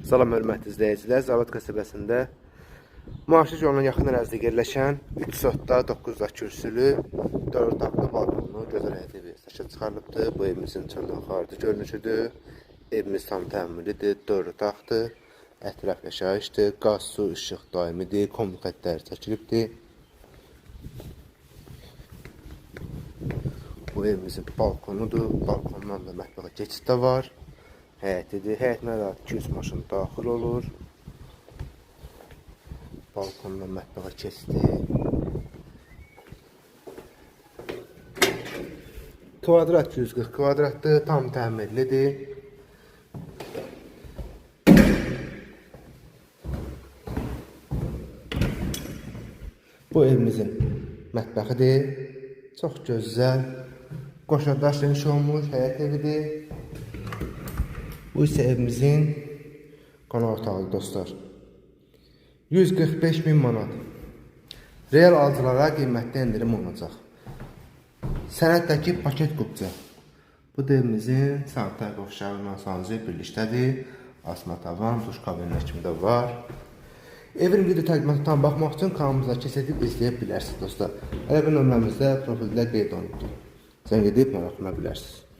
Salam hörmətli izləyicilər, Zavod qəsəbəsində Maaşlı yoluna yaxın ərazidə yerləşən 3 sotda 9 da kürsülü, 4 otaqlı balkonlu gözəl həyət evi satışa çıxarılıbdır. Bu evimizin çöldən xarici görünüşüdür. Evimiz tam təmirlidir, 4 otaqdır. Ətraf yaşayışdır, qaz, su, işıq daimidir, kombi xəttləri çəkilibdir. Bu evimizin balkonudur. Balkondan da mətbəxə keçid də var. Həyətidir. Həyətinə də 200 maşın daxil olur. Balkondan mətbəxə keçdi. Kvadrat 140 kvadratdır. Tam təmirlidir. Bu evimizin mətbəxidir. Çox gözəl. Qoşa daşla inşa olunmuş həyət evidir. Bu isə evimizin qonaq otağıdır dostlar. 145 min manat. Real alıcılara qiymətdə endirim olunacaq. Sənəddəki paket qupça. Bu da evimizin sanitar qovşağı ilə sanuzel birlikdədir. Asma tavan, duş kabinlər kimi də var. Evin video təqdimatına tam baxmaq üçün kanalımıza keçid edib izləyə bilərsiniz dostlar. Əlaqə nömrəmizdə profildə qeyd olunubdur. Zəng edib maraqlana bilərsiniz.